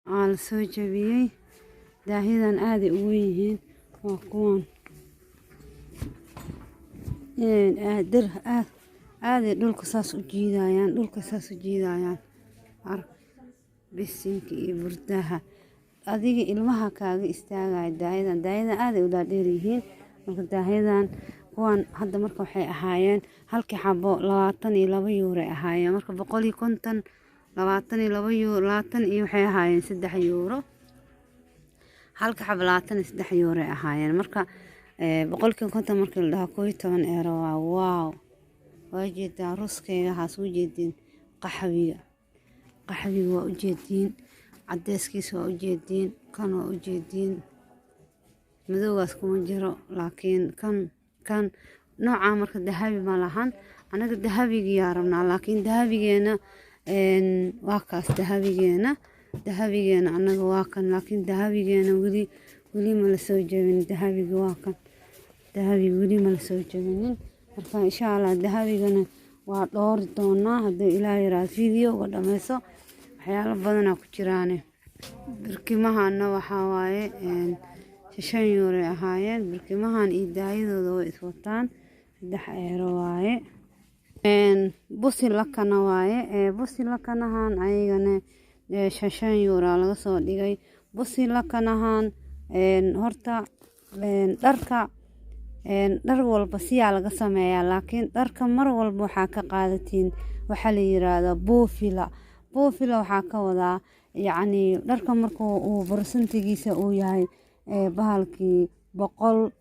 Aa la soo jabiyey. Daahyadan aaday u weyn yihiin, waa kuwan dir aad aaday dhulka saas u jiidayaan, dhulka saas u jiidayaan. Arag bisinka iyo burdaha, adiga ilmaha kaaga istaagaya. Daahyadan, daahyadan aaday u dhaadheer yihiin. Marka daahyadan kuwan hadda marka waxay ahaayeen halkii xabo 22 euro ay ahaayeen. Marka 150, 22 euro, labaatan iyo waxay ahaayeen 3 euro. Halka xabo 23 euro ay ahaayeen. Marka 50% markii la dhaho, 11 euro waa. Wow, waa jeedaa ruskeyga haas u jeedin. Qaxwiga, qaxwiga waa ujeediin, cadeyskiisa waa ujeediin, kan waa ujeediin, madowgaas kuma jiro, laakiin kan noocaa marka dahabi ma lahan. Anaga dahabigiyaa rabnaa, laakiin dahabigeena waa kaas. Dahabigeena, dahabigeena anaga waa kan, laakiin dahabigeena weli, weli ma la soo jebin. Dahabiga waa kan, dahabiga weli ma la soo jebinin. Marka insha Allah dahabigana waa dhoori doonaa hadduu Ilaah yiraahdo. Videoga dhameyso, waxyaalo badanaa ku jiraane. Barkimahana waxaa waaye 5 euro ay ahaayeen. Barkimahan iyo daayadooda way iswataan, 3 euro waaye. Busi lakana waaye, busi lakanahan ayagana 5 euro laga soo dhigay. Busi lakanahan horta dharka, dhar walba siyaa laga sameeyaa, laakiin dharka mar walba waxaa ka qaadatiin waxaa la yiraahdaa boofila. Boofila waxaa ka wadaa, yacni, dharka marka uu barsantigiisa uu yahay bahalkii 100,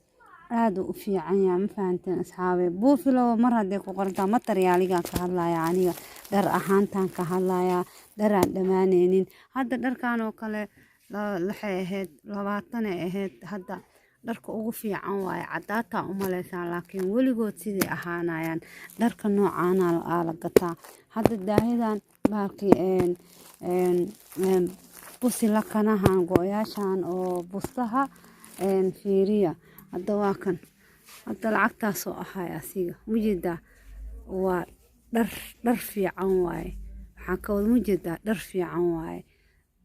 aad u fiican yahay. Ma fahanteen, asxaabe? Buufilo mar hadday ku qorantaa, materiaaligaan ka hadlaya aniga, dhar ahaantaan ka hadlayaa, dharaan dhammaaneynin. Hadda dharkan oo kale waxay ahayd 20 ay ahayd. Hadda dharka ugu fiican waaye, cadaataa u maleysaa, laakiin weligood sidai ahaanayaan. Dharka noocaana aa la gataa. Hadda daahidan bahalkii busi lakanahan, go-yaashan oo bustaha fiiriya. Hadda waa kan, hadda lacagtaasoo ahay asiga mujeedaa. Waa dhar, dhar fiican waaye. Waxaa ka wada mujeedaa, dhar fiican waaye,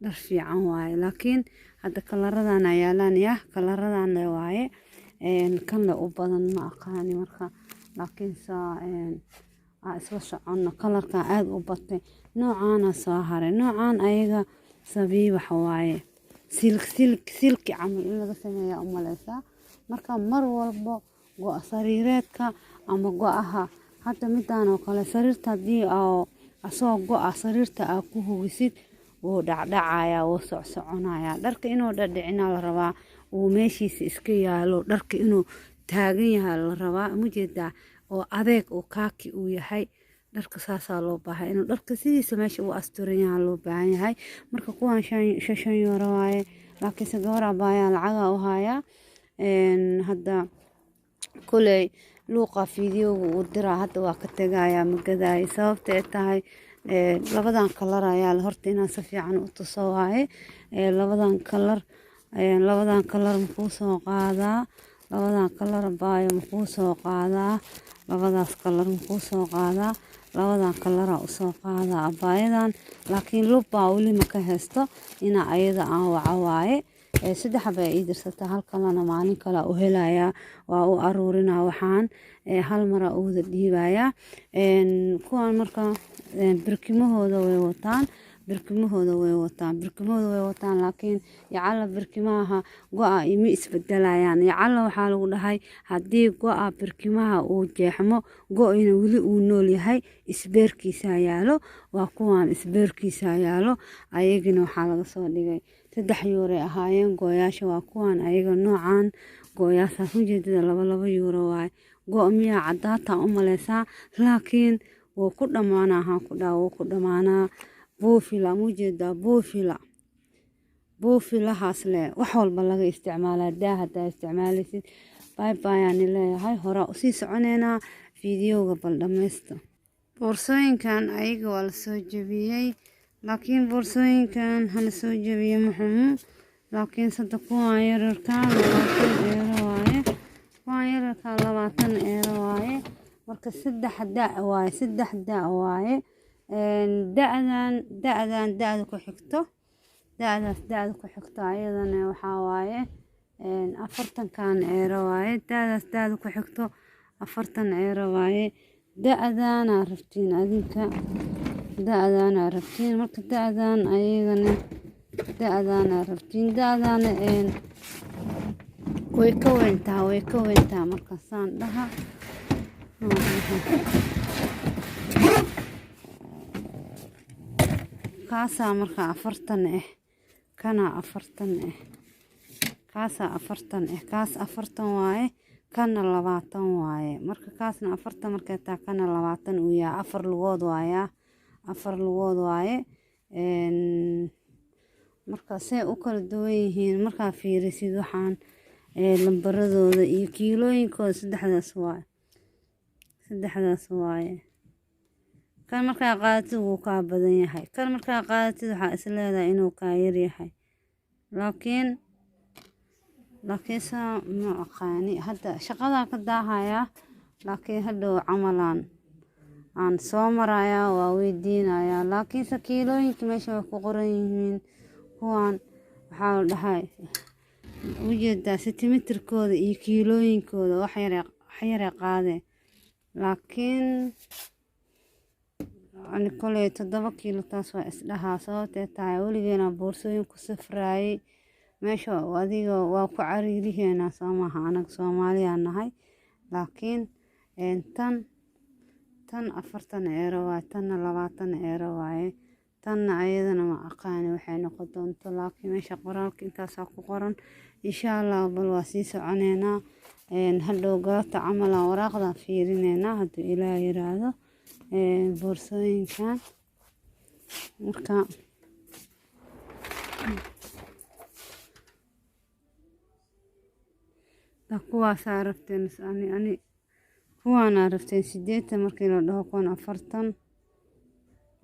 dhar fiican waaye. Laakiin hadda kalaradan yaalaan, yah, kalaradan le waaye, kan le u badan ma aqaani. Marka laakiin saa aa isla socono, kalarkan aada u batay. Noocaana soo haray, noocaan ayaga sabiibax waaye, silk, silk, silki camal in laga sameeyaa u maleysaa. Marka mar walbo go' sariireedka ama go-aha, hadda midaan oo kale sariirta haddii oo asagoo go-a sariirta aa ku hugisid, wuu dhacdhacayaa, wuu socsoconayaa. Dharka inuu dhadhicinaa la rabaa, uu meeshiisa iska yaalo. Dharka inuu taagan yahay la rabaa, mujeedaa, oo adeeg oo kaaki uu yahay dharka. Saasaa loo baahay inuu dharka sidiisa meesha uu asturan yahay loo baahan yahay. Marka kuwan 5 euro waaye, laakiinse gabar abaayaa lacagaa u hayaa. Hadda kuley luuqa fiidiyowga uu diraa, hadda waa ka tegayaa, ma gadaayo. Sababta ay tahay, labadan kalar ayaa horta inaan si fiican u tuso waaye. Labadan kalar, labadan kalar makuu soo qaadaa? Labadan kalar baayo makuu soo qaadaa? Labadaas kalar makuu soo qaadaa? Labadan kalaraa usoo qaadaa abaayadan, laakiin lubbaa weli ma ka haysto. Inaa ayada aan waco waaye. Saddex bay ii dirsataa, hal kalena maalin kale u helayaa, waa u aruurinaa. Waxaan hal maraa u wada dhiibayaa kuwan. Marka birkimahooda way wataan, birkimahooda way wataan, birkimahooda way wataan, laakiin yacala birkimaha go-a ima isbedelayaan. Yacala waxaa lagu dhahay haddii go-a birkimaha uu jeexmo, go-ina weli uu nool yahay, isbeerkiisa yaalo. Waa kuwan, isbeerkiisa yaalo. Ayagina waxaa laga soo dhigay 3 euro ay ahaayeen go-yaasha. Waa kuwan ayaga noocan go-yaashaas ujeedada, 2 euro waaye. Go' miyaa cadaataa u maleysaa, laakiin wuu ku dhammaanaa. Haan ku dhaha, wuu ku dhammaanaa. Buufila mujeedaa, buufila, buufilahaas le wax walba laga isticmaalaa, daa haddaa isticmaalaysid. Bye bye aan leeyahay, horaa usii soconeynaa fiidiyowga, bal dhammaysta. Boorsooyinkan ayaga waa lasoo jebiyey, laakiin boorsooyinkan hala soo jebiye muxumu, laakiin sada kuwan yararka 20 euro waaye. Kuwan yararka 20 euro waaye. Marka saddex da' waaye, saddex da' waaye. Da-dan, da-dan, da-da ku xigto. Da-daas da-da ku xigto ayadana waxaa waaye 40-kan eero waaye. Da-daas da-da ku xigto 40 eero waaye. Da-daana rabtiin adinka, da-daana rabtiin. Marka da-dan ayagana da-daana rabtiin, da-daana way ka weyntaha, way ka weyntaha. Marka saan dhaha, kaasaa marka 40 ah, kana 40 ah, kaasaa 40 ah, kaas 40 waaye, kana 20 waaye. Marka kaasna 40 markay tahay, kana 20 uu yahay. Afar lugood waayaa, afar lugood waaye. Marka see u kala duwan yihiin markaa fiirisid waxaan lambaradooda iyo kiilooyinkooda, saddexdaas waaye, saddexdaas waaye. Kan markaa qaadatid wuu kaa badan yahay, kan markaa qaadatid waxaa is leedahay inuu kaa yar yahay, laakiin saa ma aqaani. Hadda shaqadaa ka daahayaa, laakiin hadhow camalaan aan soo marayaa, waa weydiinayaa. Laakiinse kiilooyinka meesha way ku qoran yihiin. Kuwan waxaa la dhahay, ujeedaa sentimitirkooda iyo kiilooyinkooda, wax yare qaadee. Laakiin ani koley 7 kiilo taas waa isdhahaa, sababtee tahay weligeena boorsooyin ku safraayay. Meesha adiga waa ku cariiriheena, soo maaha? Anaga Soomaaliyaa nahay. Laakiin tan 40 eero waaye, tanna 20 eero waaye. Tanna ayadana ma aqaani waxay noqon doonto, laakiin meesha qoraalka intaasaa ku qoran. Insha Allah bal waa sii soconeynaa. Hadhow galabta camalan waraaqdan fiirineynaa, hadduu Ilaah yiraahdo, boorsooyinkan. Marka kuwaasaa rabteen, ani kuwaanaa rabteen 80 markii la dhaho, kuwan 40.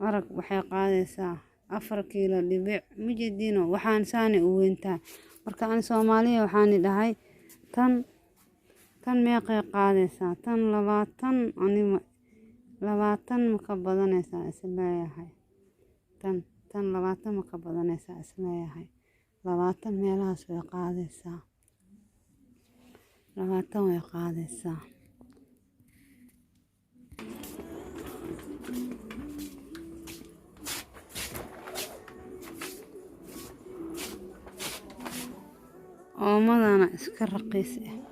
Arag, waxay qaadaysaa 4 kiilo dhibic, mujediino waxaan saani u weyntahay. Marka ani Soomaaliya waxaani dhahay, tan meeqay qaadaysaa? Tan 20, ani 20 ma ka badanaysaa isleeyahay. Tan 20 ma ka badanaysaa isleeyahay. 20 meelahaas way qaadaysaa, 20 way qaadaysaa. Oomadana iska raqiis ah.